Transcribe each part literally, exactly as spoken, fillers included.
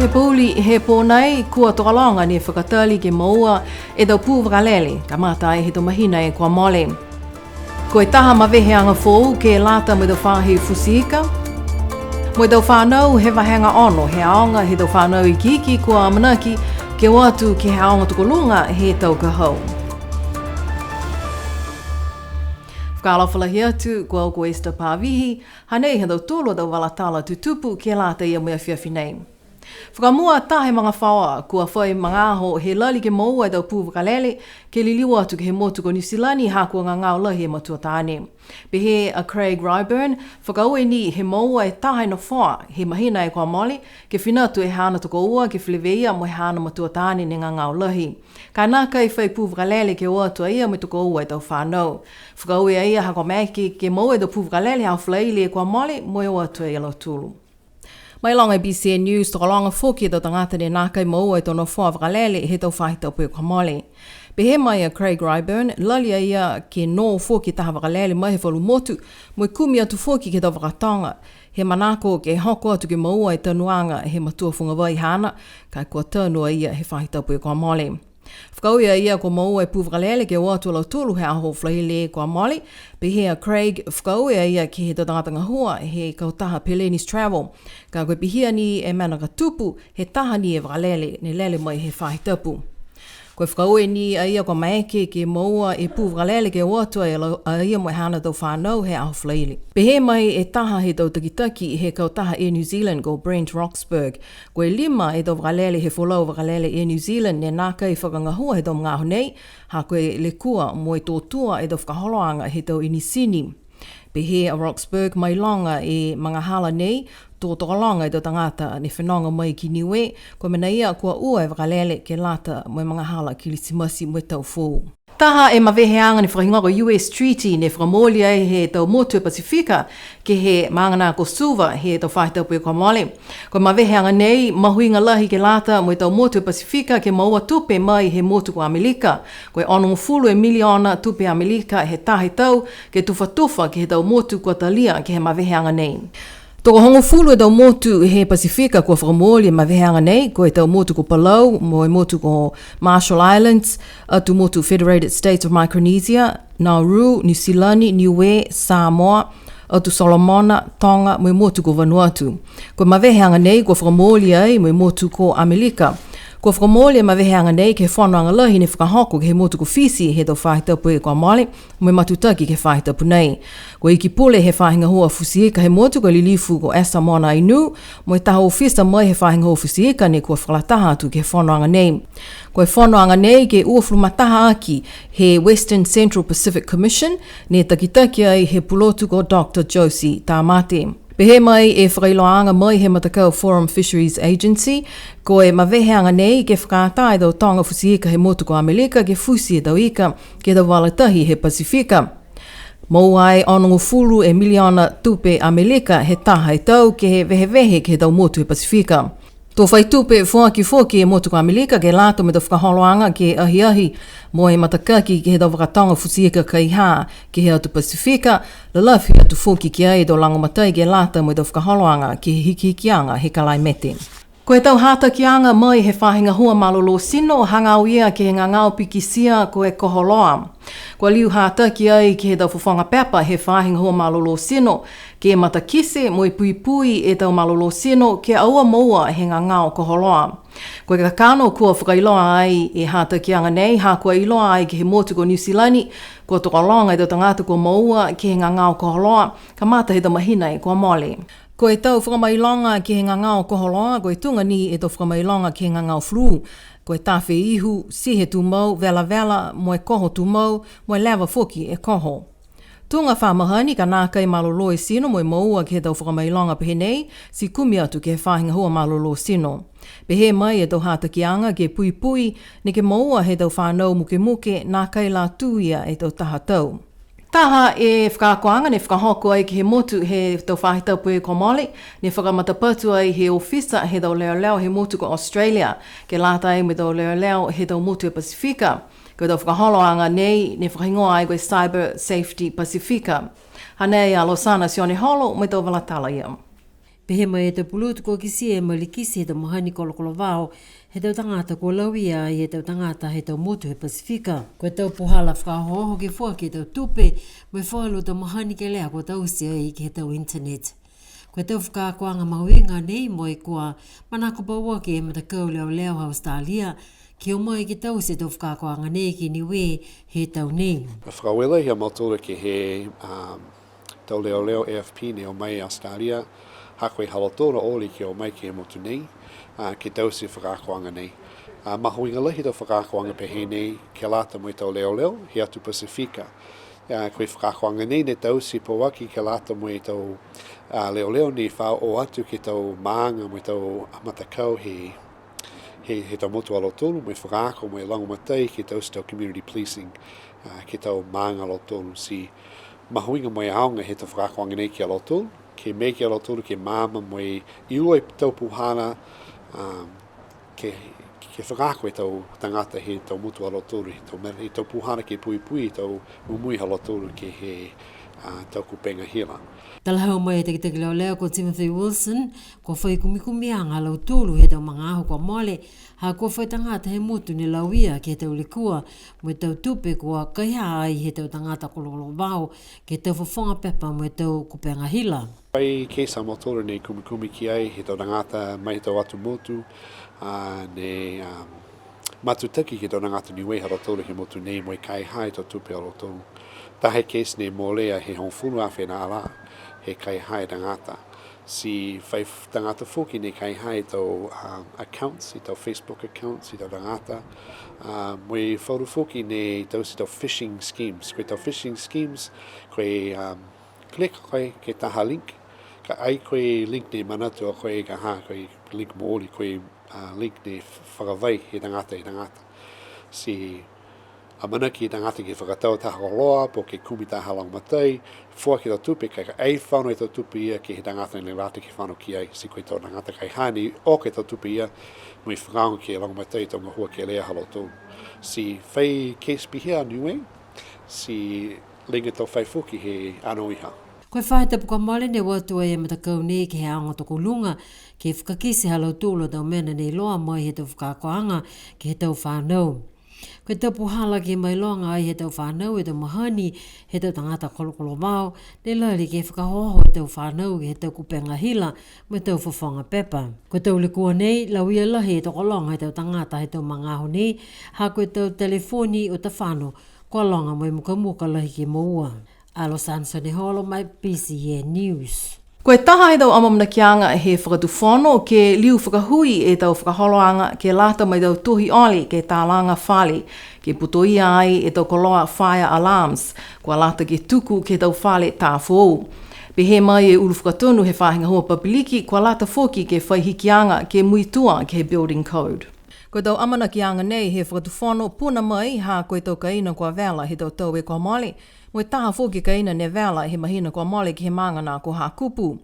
He pouli he pō nei, kua tokologa ne fakatali ke moua e tau pū vakalele, kamata ai he tau mahina e kua mole. Ko e taha maveheaga foou ke lata mo e tau faahi futi ika. Mo e tau fanau he vahega ono he aoga he tau fanau ikiiki kua amanaki ke o atu ke he aoga tokoluga he tau ka hau. Fakaalofa lahi atu, ko au ko Esther Pavihi, hanei ha tautolu a tau vala tala tutupu ke lata ia mo e afiafi nei. Fakamua, taha e magafaoa kua fai magaaho he lali ke moua e tau pū vakalele, ke liliu atu ke he motu ko Niu Silani, ha kua gagao lahi e matua taane. Pehē a Craig Ryburn, fakaaue ni he moua e taha e nofoa he mahina e kua mole, ke fina atu e haana tokoua ke feleveia mo e haana matua taane ne gagao lahi. Ka e nākai fai pū vakalele ke o atu a ia mo e tokoua e tau fanau. Fakaaue a ia ha kua maeke ke moua e tau pū vakalele he aho Falaile e kua mole mo e o atu a ia lautolu. Mailoga e BCN News, tokologa foki e tau tagata ne nākai moua e tau nofoa vakalele he tau faahi tapu e kua mole. Pehē mai a Craig Ryburn, lali a ia ke nō foki taha vakalele mai he falu motu, mo e kumi atu foki ke he tau vakatoga, he manako ke hoko atu ke moua e tanuaga he matua fugavai haana, ka e kua tanu a ia he faahi tapu e kua mole. Fakaaue a ia kua moua e pū vakalele ke o atu a lautolu he aho Falaile kua mole. Pehē a Craig, fakaaue a ia ke he tau tagata gahua he kautaha Peleni's Travel. Ka ko e pihia ni e mena ka tupu, he taha ni e vakalele ne lele mai he faahi tapu. Ko e fakaaue ni a ia kua maeke ke moua e pū vakalele ke o atu a ia mo e haana tau fanau he aho Falaile. Pehē mai e taha he tau takitaki he kautaha Air New Zealand ko Brent Roxburgh, ko e lima e tau vakalele he folau vakalele Air New Zealand ne nākai fakagahua he tau magaaho nei, ha ko e lekua mo e tō tua e tau fakaholoaga he tau enisini. Pehē a Roxburgh, mailoga e magahala nei, to tokologa e tau tagata ne fenoga mai ki Niue, ko e mena ia kua ua e vakalele ke lata mo e magahala Kilisimasi mo e Tau Foou. Taha e maveheaga ne fakahigoa ko e U S Treaty ne fakamooli ai he tau motu e Pasifika ke he maaga ko Suva he tau faahi tapu e kua mole. Ko e maveheaga nei, mahuiga lahi ke lata mo e tau motu e Pasifika ke moua tupe mai he motu ko Amelika. Ko e onogofulu e miliona tupe Amelika he taha e tau ke tufatufa ke he tau motu kua talia ke he maveheaga nei. Tokohogofulu e tau motu he Pasifika kua fakamooli e maveheaga nei, ko e tau motu ko Palau, mo e motu ko Marshall Islands, atu motu Federated States of Micronesia, Nauru, Niu Silani, Niue, Samoa, atu Solomona, Toga, mo e motu ko Vanuatu. Ko e maveheaga nei kua fakamooli ai mo e motu ko Amelika. Kua fakamooli e maveheaga nei ke he fonoaga lahi ne fakahoko ke he motu ko Fisi he tau faahi tapu e kua mole, mo e matutaki ke he faahi tapu nei. Ko e Iki Pule he faahi gahua futi ika he motu ko e Lilifu ko Esa Mona Ainuu, mo e taha ofisa mai he faahi gahua futi ika ne kua fakalataha atu ke he fonoaga nei. Ko e fonoaga nei ke uafulu ma taha aki he Western Central Pacific Commission, ne takitaki ai he pulotu ko Doctor Josie Tamate. Pehē mai e fakailoaaga mai he matakau Forum Fisheries Agency, ko e maveheaga nei ke fakaatā e tau toga futi ika he motu ko Amelika ke futi e tau ika ke he tau vala tahi he Pasifika. Moua ai onogofulu e miliona tupe Amelika he taha e tau ke he vehevehe ke he tau motu he Pasifika. To fai tupe foaki foki e motu ko Amelika ke lata mo e tau fakaholoaga ke ahiahi mo e matakaki ke he tau vakatoga futi ika kaihā ke he atu Pasifika, lalafi atu foki ki ai e tau lagomatai ke lata mo e tau fakaholoaga ke he hikihikiaga he kalaimete. Ko e tau hatakiaga mai he faahi gahua malolō tino, hagaao ia ke he gagao pikitia ko e koho loa. Kua liu hataki ai ke he tau fofoga pepa he faahi gahua malolō tino, ke matakite mo e puipui e tau malolō tino ke aua moua he gagao koho loa. Ko e kakano kua fakailoa ai e hatakiaga nei, ha kua iloa ai ke he motu ko Niu Silani, kua tokologa e tau tagata kua moua ke he gagao koho loa, kamata he tau mahina e kua mole. Ko e tau fakamailoga ke he gagao koho loa, ko e tuga ni e tau fakamailoga ke he gagao flu. Ko e tafe ihu, ti he tumau, velavela, mo e koho tumau, mo e leva foki e koho. Tuga fa mahani ka nākai malolō e tino mo e moua ke he tau fakamailoga pehē nei, ti kumi atu ke he faahi gahua malolō tino. Pehē mai e tau hatakiaga ke puipui, neke moua he tau fanau mukemuke, nākai la tū ia e tau taha tau. Taha e fakaakoaga ne fakahoko ai ke he motu he tau faahi tapu e kua mole, ne fakamatapatu ai he ofisa he tau leoleo he motu ko Australia, ke lata ai mo e tau leoleo he tau motu e Pasifika. Ko e tau fakaholoaga nei ne fakahigoa ai ko e Cyber Safety Pasifika. Hanei a Losana Sioneholo mo e tau vala tala ia. Pehē mai e tau pulotu kua kitia e malikiti he tau mahani kolokolovao he tau tagata kua lauia ai e tau tagata he tau motu he Pasifika. Ko e tau puhala fakaohooho ke foaki e tau tupe, mo e falu tau mahani kelea kua taute ai ke he tau internet. Ko e tau fakaakoaga mahuiga nei mo e kua manako pauaki e matakau leoleo ha Australia, ke o mai ke taute e tau fakaakoaga nei ki Niue he tau nei. Fakaaue lahi a mautolu ke he, um, tau leoleo A F P ne o mai Australia, ha ko e ha lautolu a ole ke o mai ke he motu nei, a, ke taute e fakaakoaga nei. A, mahuiga lahi e tau fakaakoaga pehē nei, ke lata mo e tau leoleo he atu Pasifika. A, ko e fakaakoaga nei ne taute pauaki ke lata mo e tau, a, leoleo ne fa o atu ke he tau maaga mo e tau matakau he, he, he tau motu ha lautolu, mo e fakaako mo e lagomatai ke taute e tau community policing, a, ke he tau maaga ha lautolu. Ti mahuiga mo e aoga he tau fakaakoaga nei ki a lautolu, ke maeke a lautolu ke maama mo e i ua e tau puhala, um, ke, ke fakaako e tau tagata he tau motu ha lautolu, he tau mena, he tau puhala ke puipui e tau mumui ha lautolu ke he, a, tau kupega hila. Talahau mai e takitaki leoleo ko Timothy Wilson, kua fai kumikumiaga a lautolu he tau magaaho kua mole, ha kua fai tagata he motu ne lauia ke he tau lekua, mo e tau tupe kua kaihā ai he tau tagata kolokolovao, ke he tau fofoga pepa mo e tau kupega hila. Fai case a mautolu ne kumikumi ki ai he tau tagata mai he tau atu motu, a, ne, um, matutaki ke he tau tagata Niue ha lautolu he motu nei mo e kaihā e tau tupe ha lautolu. Taha e case ne molea he hogofulu afe tālā he kaihā e tagata. Ti fai f-, tagata foki ne kaihā e tau, um, accounts, e tau Facebook accounts, e tau tagata. A, mo e falu foki ne taute e tau phishing schemes. Ko e tau phishing schemes, ko e, um, click koe ke he taha link, ka ai ko e link ne manatu a koe ka ha ko e link mooli, ko e, a, link ne fakavai he tagata e tagata. Ti amanaki e tagata ke fakatau taha koloa, po ke kumi taha lagomatai, foaki e tau tupe, ka, ka ai fano e tau tupe ia ke he tagata ne lata ke fano ki ai, ti ko e tau tagata kaihā ne o ke he tau tupe ia, mo e fakaaoga ke lagomatai e tau gahua kelea ha lautolu. Ti fai case pihia a Niue, ti liga e tau fai foki he anoiha. Ko e faahi tapu kua mole ne o atu ai e matakau nei ke he aoga tokoluga, ke fakakite ha lautolu a tau mena ne iloa mai he tau fakaakoaga ke he tau fanau. Ko e tau puhala ke mailoga ai he tau fanau e tau mahani he tau tagata kolokolovao, ne lali ke fakaohooho e tau fanau ke he tau kupega hila mo e tau fofoga pepa. Ko e tau lekua nei, lauia lahi e tokologa he tau tagata he tau magaaho nei, ha ko e tau telefoni uta fano, kua loga mo e mukamuka lahi ke moua. Alo Samson Holo mai B C N News. Ko e taha he tau amaamanakiaga he Fakatufono ke liu fakahui e tau fakaholoaga ke lata mo e tau tohi ole ke talaga fale, ke putoia ai e tau koloa fire alarms, kua lata ke tuku ke he tau fale tā foou. Pehē mai e Ulu Fakatonu he Faahi Gahua Papiliki, kua lata foki ke fai hikiaga ke muitua ke he building code. Ko e tau amanakiaga nei he Fakatufono puna mai ha ko e tau kaina kua vela he tau tau kua mole, mo e taha foki kaina ne vela he mahina kua mole ke he maaga nā ko Hakupu.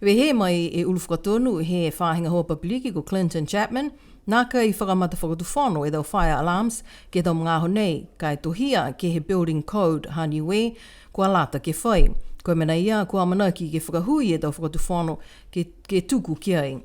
Pehē mai e Ulu Fakatonu he Faahi Gahua Papiliki ko Clinton Chapman, nākai fakamatafakatufono e tau fire alarms ke he tau magaaho nei, ka e tohia ke he building code ha Niue, kua lata ke fai. Ko e mena ia, kua amanaki ke fakahui e tau fakatufono ke, ke tuku ki ai.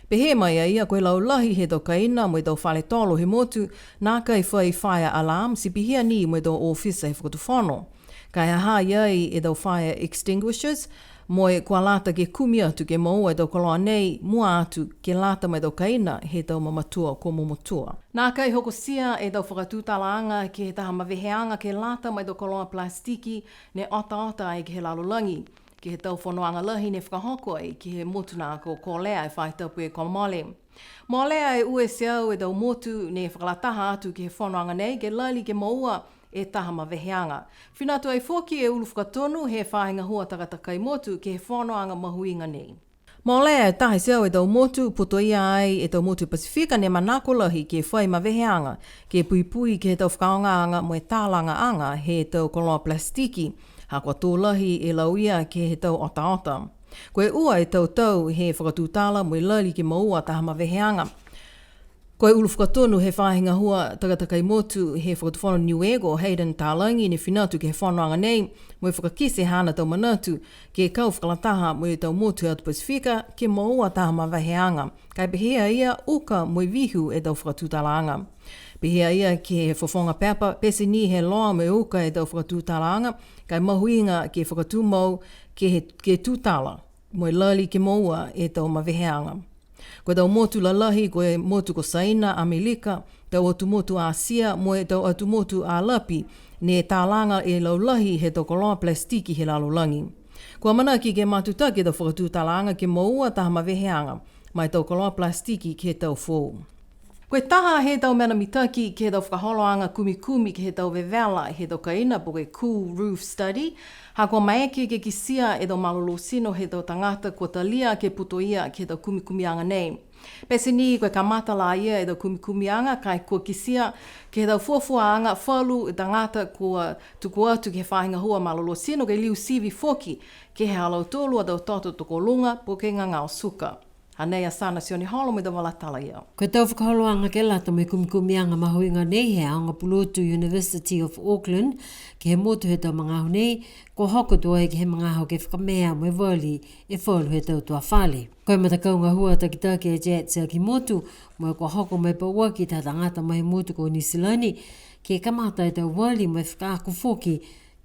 Pehē mai a ia, ko e laulahi he tau kaina mo e tau fale tolo he motu, nākai fai fire alarm, ti pihia ni mo e tau ofisa he fakatufono. Ka e ha ha i ai e tau fire extinguishers, mo e kua lata ke kumi atu ke moua e tau koloa nei, mua atu ke lata mo e tau kaina he tau mamatua kua momotua. Nākai hokotia e tau fakatutalaaga ke he taha maveheaga ke lata mo e tau koloa palasitiki ne otaota ai ke he lalolagi, ke he tau fonoaga lahi ne fakahoko ai ke he motu nā ko Kolea e faahi tapu kua mole. Molea e ua e teau e tau motu ne fakalataha atu ke he fonoaga nei ke lali ke moua e taha maveheaga. Fina atu ai foki e Ulu Fakatonu he Faahi Gahua Takatakai Motu ke he fonoaga mahuiga nei. Molea e taha e teau e tau motu, putoia ai e tau motu Pasifika ne manako lahi ke fai maveheaga, ke puipui ke he tau fakaaogaaga mo e talagaaga he tau koloa palasitiki, ha kua tō lahi e lauia ke he tau otaota. Ko e ua e tau tau he fakatutala mo e lali ke moua taha maveheaga. Ko e ulu fakatonu he faahi gahua takatakai motu he Fakatufono Niue ko Hayden Talagi ne fina atu ke he fonoaga nei, mo e fakakite haana tau manatu ke kau fakalataha mo e tau motu he atu Pasifika ke moua taha maveheaga. Ka e pehē a ia, uka mo e vihu e tau fakatutalaaga. Pehē a ia ke he fofoga pepa, pete ni he loa mo e uka e tau fakatutalaaga, ka e mahuiga ke fakatumau ke he, ke tutala mo e lali ke moua e tau maveheaga. Ko e tau motu lalahi, ko e motu ko Saina, Amelika, tau atu motu Asia, mo e tau atu motu Alapi, ne talaga e laulahi he tau koloa palasitiki he lalolagi. Kua amanaki ke matutaki e tau fakatutalaaga ke moua taha maveheaga ma e tau koloa palasitiki ke he tau foou. Ko e taha he tau mena mitaki ke he tau fakaholoaga kumikumi ke he tau vevela he tau kaina, po ke Cool Roof Study, ha kua maeke ke kitia e tau malolō tino he tau tagata kua talia ke putoia ke he tau kumikumiaga nei. Pete ni ko e kamata la ia e tau kumikumiaga, ka e kua kitia ke he tau fuafuaaga falu e tagata kua tuku atu ke he faahi gahua malolō tino ke liu sivi foki ke he ha lautolu a tau toto tokoluga po ke gagao suka. Hanei a Sana Sioneholo mo e tau vala tala ia. Ko e tau fakaholoaga ke lata mo e kumikumiaga mahuiga nei he aoga pulotu University of Auckland ke he motu he tau magaaho nei, kua hoko tuai ke he magaaho ke fakamea mo e vali e falu he tau tuafale. Ko e matakau gahua takitaki a JATS aki motu, mo e kua hoko mo e pauaki taha tagata mai he motu ko Niu Silani, ke kamata e tau vali mo e fakaako foki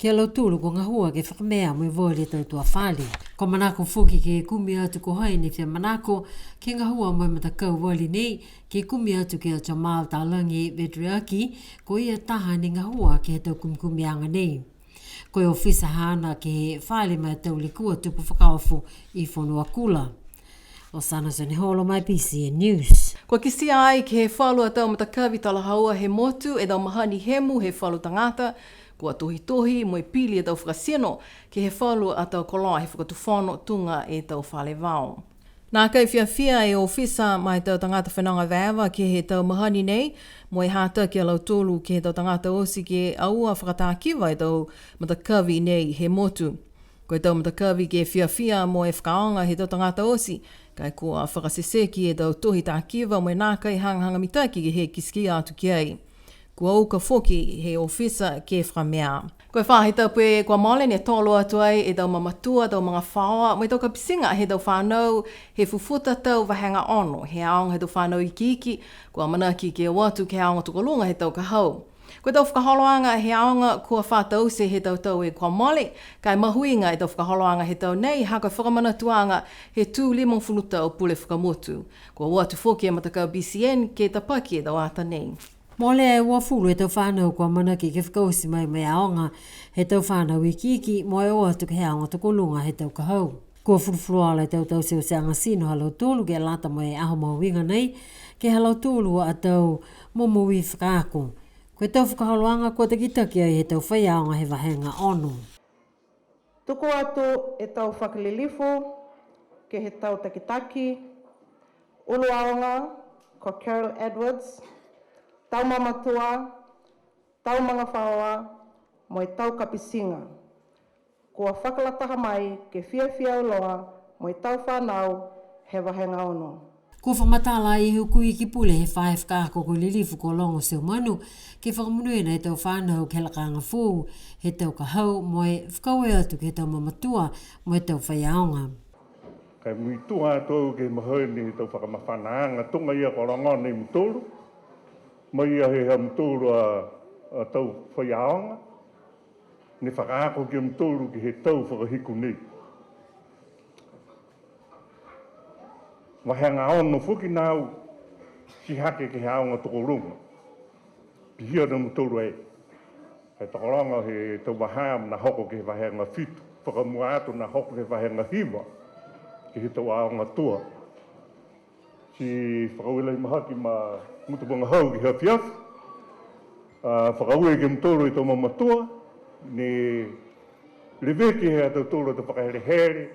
ki a lautolu kua gahua ke fakamea mo e vali e tau tuafale. Kua manako foki ke kumi atu ko hai ne fia manako ke gahua mo e matakau vali nei, ke kumi atu ki a Jamal Talagi Vedriaki, ko ia taha ne gahua ke he tau kumikumiaga nei. Ko e ofisa haana ke he fale ma e tau lekua tupu fakaofo i Fonuakula. Ko Sana Sioneholo mai BCN News. Kua kitia ai ke he falu a tau matakavi talahaua he motu e tau mahani hemu he falu tagata, kua tohitohi mo e pili e tau fakatino ke he falu a tau koloa he fakatufono tuga e tau fale vao. Nākai fiafia e ofisa ma e tau tagata fenoga evaeva ke he tau mahani nei, mo e hataki a lautolu ke he tau tagata oti ke aua fakatakiva e tau matakavi nei he motu. Ko e tau matakavi ke fiafia mo e fakaaoga he tau tagata oti, ka e kua fakaseseki e tau tohi takiva mo e nākai hagahaga mitaki ke he kitekite atu ki ai. Kua uka foki he ofisa ke fakamea. Ko e faahi tapu kua mole ne tolo atu ai e tau mamatua, tau magafaoa, mo e tau kapitiga he tau fanau, he fufuta tau vahega ono, he aoga he tau fanau ikiiki, kua amanaki ke o atu ke he aoga tokoluga he tau ka hau. Ko e tau fakaholoaga he aoga kua fa taute he tau tau kua mole, ka e mahuiga e tau fakaholoaga he tau nei, ha ko e fakamanatuaga he tū limagofulu tau pule fakamotu. Kua o atu foki e matakau BCN ke tapaki e tau ata nei. Molea e uafulu e tau fanau kua amanaki ke fakaoti mai mo e aoga he tau fanau ikiiki, mo e o atu ke he aoga tokoluga he tau ka hau. Kua fulufuluola e tau tauteuteaga tino ha lautolu ke lata mo e aho mahuiga nei, ke he ha lautolu a tau momoui fakaako. Ko e tau fakaholoaga kua takitaki ai he tau faiaoga he vahega ono. Tuku atu e tau fakalilifu ke he tau takitaki, ulu aoga ko Carol Edwards, tau mamatua, tau magafaoa, mo e tau kapitiga. Kua fakalataha mai ke fiafia auloa mo e tau fanau he vahega ono. Kua fakamatala ai e Hukui Iki Pule he Faahi Fakaako ko e Lilifu ko Logo Seumanu, ke fakamonuina e tau fanau ke he lakaga foou he tau ka hau mo e fakaaue atu ke he tau mamatua mo e tau faiaoga. Ka e muitua atu au ke he mahani he tau fakamafanaaga tuga ia kua logona e mutolu, mai ia he ha mutolu a, a tau faiaoga, ne fakaako ki a mutolu ke he tau fakahiku nei. Vahega ono foki nā au, ti hake ke he aoga tokoluga. Pihia na mutolu ai. He tokologa he tau vahā na hoko ke he vahega fitu. Fakamua atu na hoko ke he vahega hiva. Ke he tau aoga tua. Ti fakaaue lahi mahaki ma gutu vagahau ke he afiafi. A, fakaaue ke he mutolu e tau mamatua. Ne leveki he ha tautolu a tau fakahelehele.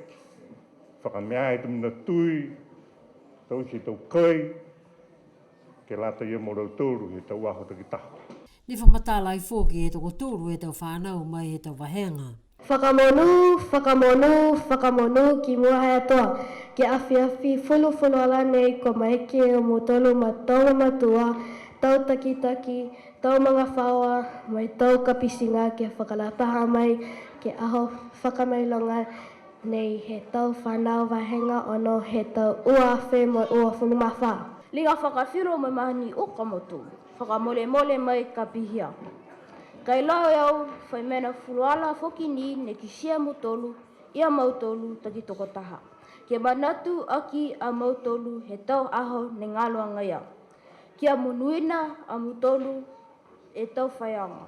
Fakamea e tau mena tui, taute e tau kai, ke lata ia mo lautolu he tau aho takitaha. Ne fakamatala ai foki e tokotolu e tau fanau mai he tau vahega. Fakamonū, fakamonū, fakamonū ki mua he Atua, ke he afiafi fulufuluola nei kua maeke a mautolu ma tau mamatua, tau takitaki, tau magafaoa, mo e tau kapitiga ke fakalataha mai ke he aho fakamailoga nei he tau fanau vahega ono he tau ua afe mo e uafulu ma fā. Liga fakafilo mo e mahani uka a mautolu. Fakamolemole mai ka pihia. Ka e iloa e au, fai mena fuluola foki ni ne kitia e mautolu ia mautolu takitokotaha. Ke manatu aki a mautolu he tau aho ne galo agaia. Kia monuina a mautolu e tau faiaoga.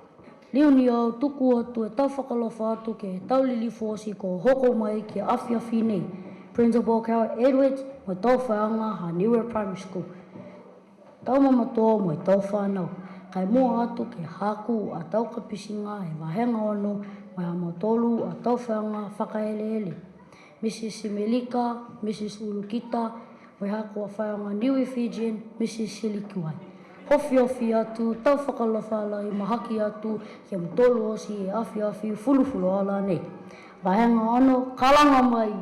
Liu ni au tuku atu e tau fakaalofa atu ke he tau lilifu oti kua hoko mai ke he afiafi nei. Principal Carol Edwards, mo e tau faiaoga ha Niue Primary School. Tau mamatua mo e tau fanau. Ka e mua atu ke he haaku a tau kapitiga he vahega ono, mo e ha mautolu a tau faiaoga fakaeleele. Mrs Simelika, Mrs Ulukita, mo e haaku a faiaoga Niue Fijian, Mrs Silikiwai. Ofiofi atu, tau fakaalofa lahi mahaki atu, ki a mautolu oti he afiafi fulufuluola nei. Vahega ono, kalaga mai.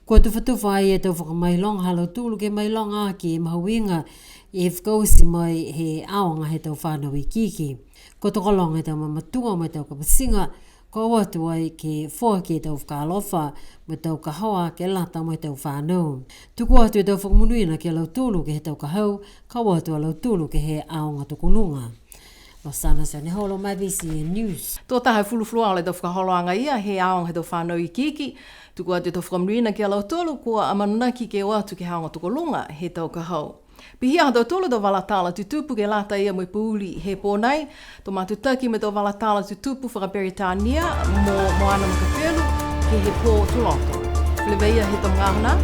Kua tufatufa ai e tau fakamailoga ha lautolu ke mailoga aki e mahuiga e fakaoti mai he aoga he tau fanau ikiiki. Kua tokologa e tau mamatua mo e tau kapitiga, kua o atu ai ke foaki e tau fakaalofa mo e tau kahoa ke lata mo e tau fanau. Tuku atu e tau fakamonuina ki a lautolu ke he tau ka hau, ka o atu a lautolu ke he aoga tokoluga. Losana Sioneholo mai B C N News. Tō taha e fulufuluola e tau fakaholoaga ia he aoga he tau fanau ikiiki. Tuku atu e tau fakamonuina ki a lautolu kua amanaki ke o atu ke he aoga tokoluga he tau ka hau. Pihia ha tautolu tau vala tala tutupu ke lata ia mo e pouli he pō nai. To matutaki mo e tau vala tala tutupu fakaperitania mo Moana Makapelu ke he pō Tuloto. Feleveia he tau magaaho nā,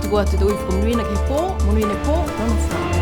tuku atu e tau uifi fakamonuina ke he pō, monuina e pō, nonofo ā.